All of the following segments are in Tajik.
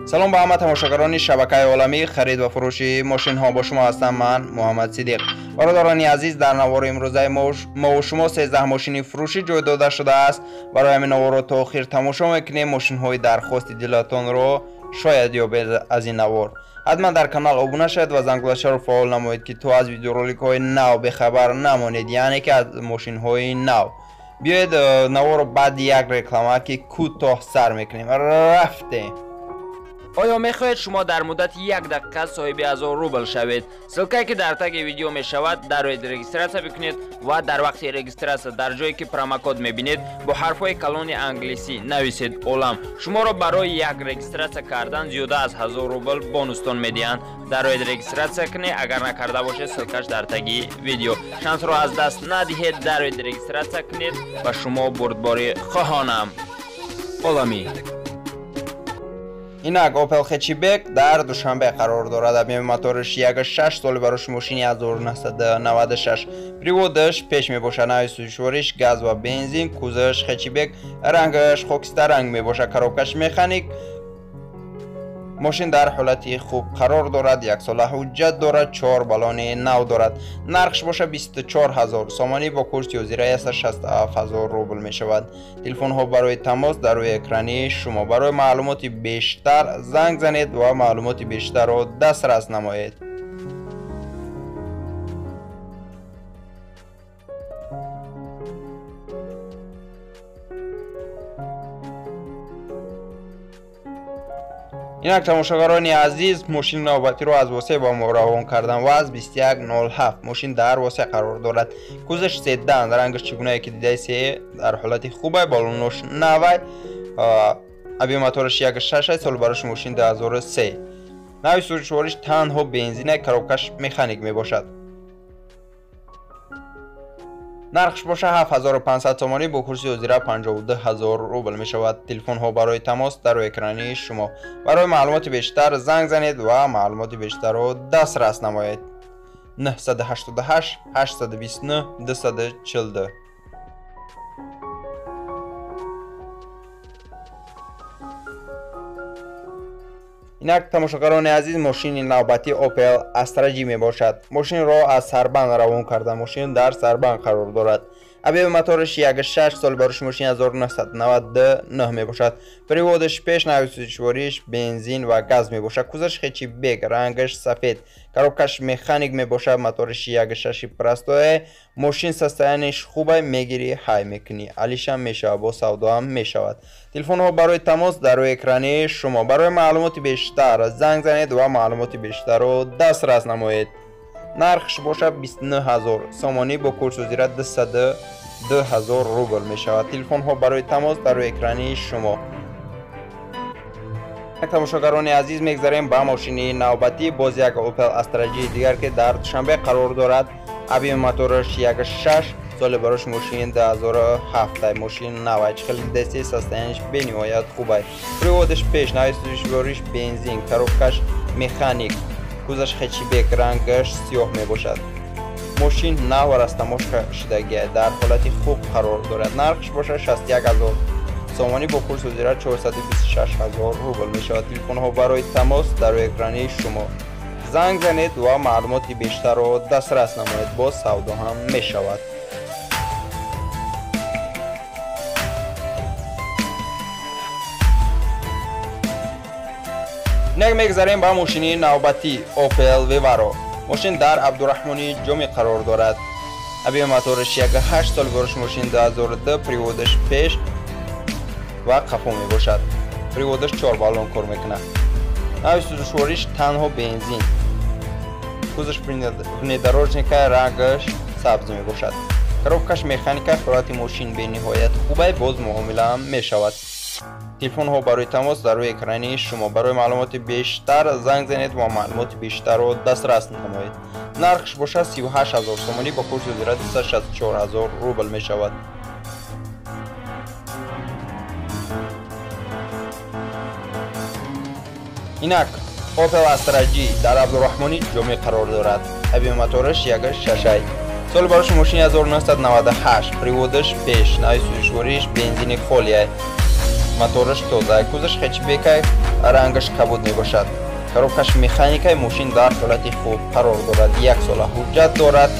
Салом ба ҳама тамошогарони шабакаи оламӣ харид ва фурӯши мошинҳо. Бо шумо ҳастам ман Муҳаммад Сидиқ. Бародарони азиз, дар навори имрӯзаи мо ва шумо 13 мошини фурӯшӣ ҷой дода шудааст. Барои ҳамин наворро то охир тамошо мекунем. Мошинҳои дархости дилатонро шояд ёбед аз ин навор. Ҳатман дар канал обуна шавед ва зангулачаро фаъол намоед, ки то аз видеороликҳои нав бехабар намонед, яъне ки аз мошинҳои нав. Биёед наворро баъди як реклама ки кӯтоҳ сар мекунем. Рафтем. Оё мехоҳед шумо дар муддати як дақиқа соҳиби 1000 рубл шавед? Ссылкае ки дар таги видео мешавад, дароед регистрация бикунед ва дар вақти регистрация дар ҷое ки промокод мебинед бо ҳарфҳои калони англисӣ нависед олам. Шуморо барои як регистрация кардан зиёда аз 1000 рубл бонустон медиҳанд. Дароед регистрация кунед, агар накарда бошед, ссылкаш дар таги видео. Шансро аз даст надиҳед, дароед регистрация кунед ва шумо бурдборӣ хоҳонам. Оламӣ. Инак Opel Hatchback дар Душанбе қарор дорад. Объеми мотораш 1.6, соли барош мошини 1996. Приводаш пеш мебошад, нави сӯзишвориш газ ва бензин, кузоваш хэтчбек, рангаш хокистарранг мебошад, коробкаш механик. Мошин дар ҳолати хуб қарор дорад, яксола ҳуҷҷат дорад, 4 баллони нав дорад. Нархш бошад 24000 сомонӣ, бо курси ҳозира 167000 рубл мешавад. Телефонҳо барои тамос дар рӯи экрани шумо. Барои маълумоти бештар занг занед ва маълумоти бештарро дастрас намоед. Инак тамошогарони азиз, мошини навбатиро аз Восе ба мо равон кардан ва аз 2107 мошин дар Восе қарор дорад. Кузоваш седан, рангаш чӣ гунае ки дидаи се дар ҳолати хубай, баллонош навай, объеми мотораш 1.6, соли барош мошин 2003. Нави сӯзишвориш танҳо бензина, коробкаш механик мебошад. Нархш бошад 7500 сомонӣ, бо курси ҳозира 52000 рубл мешавад. Телефонҳо барои тамос дар рӯи экрани шумо. Барои маълумоти бештар занг занед ва маълумоти бештарро дастрас намоед. 988 829 242. Инак тамошогарони азиз, мошини навбатӣ Opel Astra G мебошад. Мошинро аз Сарбанд равон карда. Мошин дар Сарбанд қарор дорад. Объеми мотораш 1.6, соли барош мошин 1999 мебошад. Приводаш пеш, нави сӯзишвориш бензин ва газ мебошад. Кузоваш хэтчбек, рангаш сафед, коробкаш механик мебошад, мотораш 1.6 простое. Мошин состоянияш хубай, мегирӣ ҳай мекунӣ, алишам мешавад, бо савдоам мешавад. Телефонҳо барои тамос дар рӯи экрани шумо. Барои маълумоти бештар занг занед ва маълумоти бештарро дастрас намоед. Нархш бошад 29000 сомонӣ, бо курси ҳозира 202000 рубл мешавад. Телефонҳо барои тамос дар рӯи экрани шумо. Тамошогарони азиз, мегзарем ба мошини навбатӣ, боз як Opel Astra G дигар ки дар Душанбе қарор дорад. Объеми мотораш 1.6, соли барош мошин 2007. Мошин навай, чӣ хеле дидасти, состоянияш бениҳоят хубай. Приводаш пеш, нави сӯзишвориш бензин, коробкаш механик, кузоваш хэтчбек, рангаш сиёҳ мебошад. Мошин нав растамошка шудагия, дар ҳолати хуб қарор дорад. Нархш бошад 61000 сомонӣ, бо курси ҳозира 426000 рубл мешавад. Телефонҳо барои тамос дар рӯи экрани шумо. Занг занед ва маълумоти бештарро дастрас намоед, боз савдо ҳам мешавад. Инак мегзарем ба мошини навбатӣ Opel Vivaro. Мошин дар Абдураҳмони Ҷомӣ қарор дорад. Объеми мотораш 1.8, соли барош мошин 2002, приводаш пеш ва қафо мебошад. Приводаш 4 баллон кор мекунад. Нави сӯзишвориш танҳо бензин. Кузоваш внедорожника, рангаш сабз мебошад. Коробкаш механика, ҳолати мошин бениҳоят хубай, боз муомилаам мешавад. Телефонҳо барои тамос дар рӯи экрани шумо. Барои маълумоти бештар занг занед ва маълумоти бештарро дастрас намоед. Нархш бошад 38000 сомонӣ, бо курси ҳозира 264000 рубл мешавад. Инак Opel Astra G дар Абдураҳмони Ҷомӣ қарор дорад. Объеми мотораш 1.6. Соли барош мошини 1998, приводаш пеш, нави сӯзишвориш бензини холия. Мотораш тоза, кузоваш хэтчбека, Рангаш кабуд мебошад. Коробкаш механикаи, мошин дар ҳолати хуб қарор дорад. Як сола ҳуҷҷат дорад.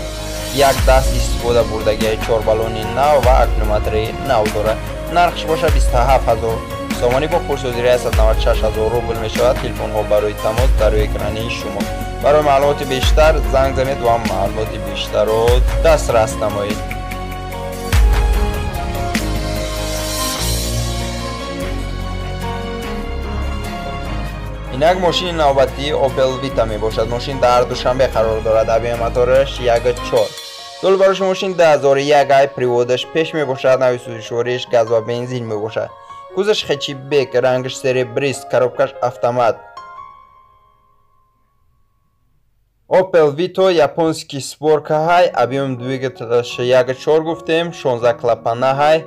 Як даст истифода бурдагии 4 баллони нав ва аккумулятори нав дорад. Нархш бошад 27000 сомонӣ бо курси ҳозира 196000 рубл мешавад. Телефонҳо барои тамос дар рӯи экрани шумо. Барои маълумоти бештар занг занед ва маълумоти бештарро дастрас намоед. Инак мошини навбатии Opel Vita мебошад. Мошин дар Душанбе қарор дорад. Объеми мотораш 1.4. Соли барои мошин 2001 ай, приводаш пеш мебошад, нави сӯзишвориш газ ва бензин мебошад. Кузоваш хэтчбек, рангаш серебрист, коробкаш автомат. Opel Vita японский сборка ҳай, объем двигателаш 1.4 гуфтем, 16 клапана ҳай.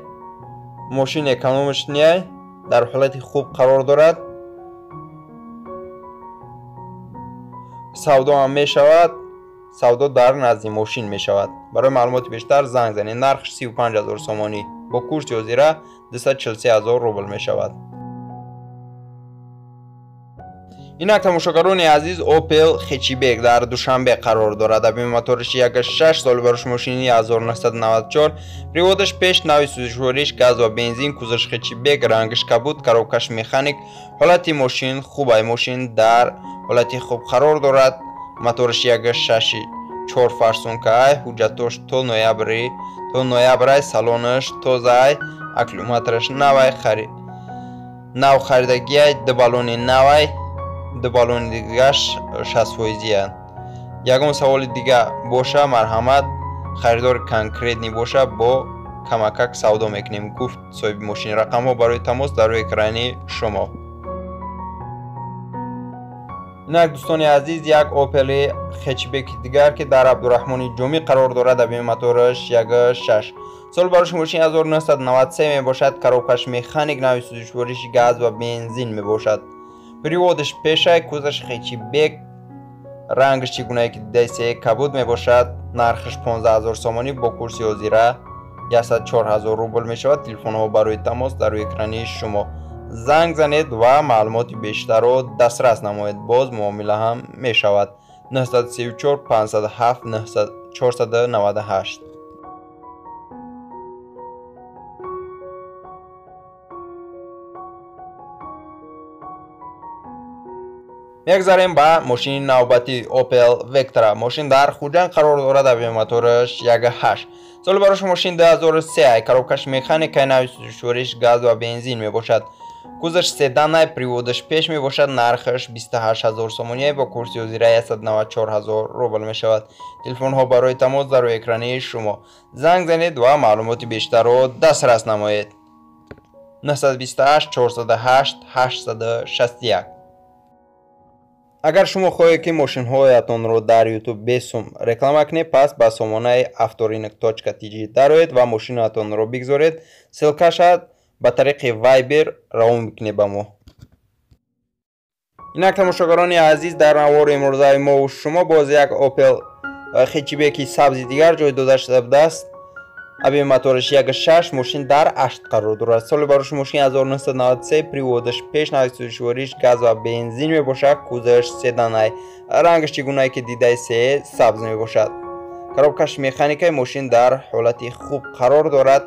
Мошин экономичный, дар ҳолати хуб қарор дорад. Савдо ҳам мешавад. Савдо дар назди мошин мешавад. Барои маълумоти бештар занг занед. Нархш 35000 сомонӣ бо курси ҳозира 243000 рубл мешавад. Инак тамошогарони азиз, Opel Hatchback дар Душанбе қарор дорад. Объеми моториш 1.6, соли барош мошини 1994, приводаш пеш, нави сӯзишвориш газ ва бензин, кузоваш хэтчбек, рангаш кабуд, коробкаш механик. Ҳолати мошин хуб ай, мошин дар ҳолати хуб қарор дорад. Моториш 1.6 4 фарсунка ай, ҳуҷҷатош то ноябр ай, салонаш тоза ай, аккумулятораш нав ай, нав харидагӣ ай, 2 баллони нав ай, 2 баллони дигаш 60%. Ягон саволи дига боша, марҳамат, харидори конкретни боша, бо камакак савдо мекунем, гуфт соҳиби мошин. Рақамҳо барои тамос дар рӯи экрани шумо. Инак дӯстони азиз, як Opel Hatchback дигар ки дар Абдураҳмони Ҷомӣ қарор дорад. Объеми мотораш 1.6. Соли барош мошин 1993 мебошад. Коробкаш механик, нави сӯзишвориш газ ва бензин мебошад. Приводаш пешай, кузоваш хэтчбек, рангаш чӣ гунае ки дидаисе кабуд мебошад. Нархаш 15000 сомонӣ бо курси ҳозира 104000 рубл мешавад. Телефонҳо барои тамос дар рӯи экрани шумо. Занг занед ва маълумоти бештарро дастрас намоед. Боз муомила ҳам мешавад. 934 507 498. Мегзарем ба мошини навбатии Opel Vectra. Мошин дар Хуҷанд қарор дорад. Объеми мотораш 1.8. Соли барош мошин 2003 ай, коробкаш механикаи, нави сӯзишвориш газ ва бензин мебошад. Кузоваш седан ай, приводаш пеш мебошад. Нархаш 28000 сомонӣ бо курси ҳозира 194000 рубл мешавад. Телефонҳо барои тамос дар рӯи экрани шумо. Занг занед ва маълумоти бештарро дастрас намоед. 928 408 861. Агар шумо хоҳед ки мошинҳоятонро дар YouTube бесум реклама кунед, пас ба сомонаи авторынок.tg дароед ва мошинатонро бигзоред. Ссылкаша ба тариқи Viber равон бикунед ба мо. Инак тамошогарони азиз, дар навори имрӯзаи мо шумо боз як Opel Hatchback сабзи дигар ҷой дода шуда будааст. Объеми мотораш 1.6, мошин дар 8 қарор дорад. Соли барош мошин 1993, приводаш пеш, нави сӯзишвориш газ ва бензин мебошад, кузоваш седан ай, рангаш чӣ гунае ки дидаисе сабз мебошад. Коробкаш механикаи, мошин дар ҳолати хуб қарор дорад.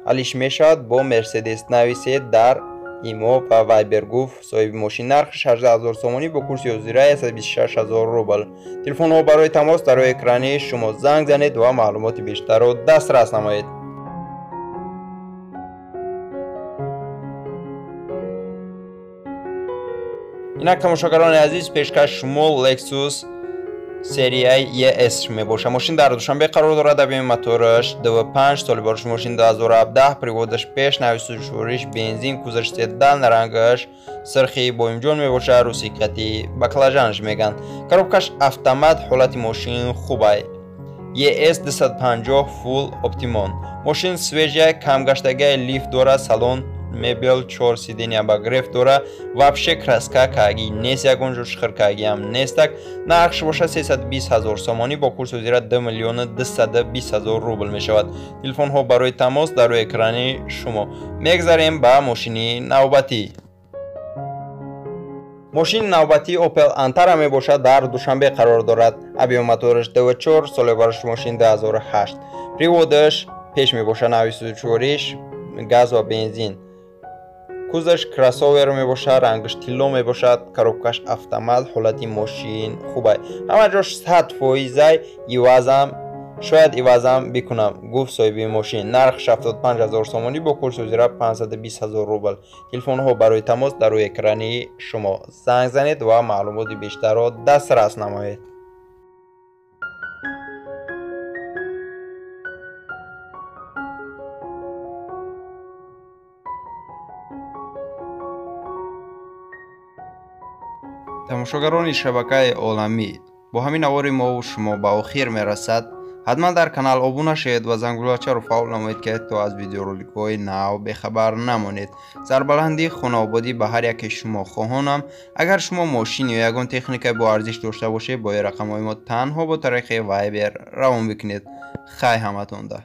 Алиш мешавад бо Mercedes нависе дар имо ва Viber, гуфт соҳиби мошин. Нархш 18000 сомонӣ бо курси ҳозира 126000 рубл. Телефонҳо барои тамос дар рӯи экрани шумо. Занг занед ва маълумоти бештарро дастрас намоед. Инак тамошогарони азиз, пешкаш шумо Lexus серияи ES мебошад. Мошин дар Душанбе қарор дорад. Объеми мотораш 2.5, соли барош мошин 2017, приводаш пеш, нави сӯзишвориш бензин, кузоваш седан, рангаш сирхи боимҷон мебошад, русикати баклажанш мегӯянд. Коробкаш автомат, ҳолати мошин хуб ай. ES 250 Full Optimum. Мошин свежая, камгаштагиай, лифт дорад, салон мебел 4 сиденья ба греф дора, вообще краска каги нест, ягон ҷо шихиркагиам нестак. Нархш бошад 320 000 сомонӣ бо курси ҳозира 2 220 000 рубл мешавад. Телефонҳо барои тамос дар рӯи экрани шумо. Мегзарем ба мошини навбатӣ. Мошини навбатии Opel Antara мебошад, дар Душанбе қарор дорад. Объёми мотораш 2.4, соли барош мошин 2008. Приводаш пеш мебошад, нави сӯзишвориш газ ва бензин. Кузоваш кроссовер мебошад, рангаш тилло мебошад, коробкаш автомат, ҳолати мошин хубай. Ҳама ҷош 100%, ивазам шояд ивазам бикунам, гуфт соҳиби мошин. Нарх 75 0 сомонӣ, бо курси ҳозира 520 0 рубл. Телефонҳо барои тамос дар рӯи экрани шумо. Занг занед ва маълумоти бештарро дастрас намоед. Тамошогарони шабакаи Оламӣ, бо ҳамин навори мову шумо ба охир мерасад. Ҳатман дар канал обуна шавед ва зангулачаро фаъол намоед, ки то аз видеороликҳои нав бехабар намонед. Сарбаландии хонаободӣ ба ҳар яке шумо хоҳонам. Агар шумо мошин ё ягон техникаи бо арзиш дошта бошед, бо рақамҳои мо танҳо бо тариқи Viber равон бикунед. Хай ҳаматонда.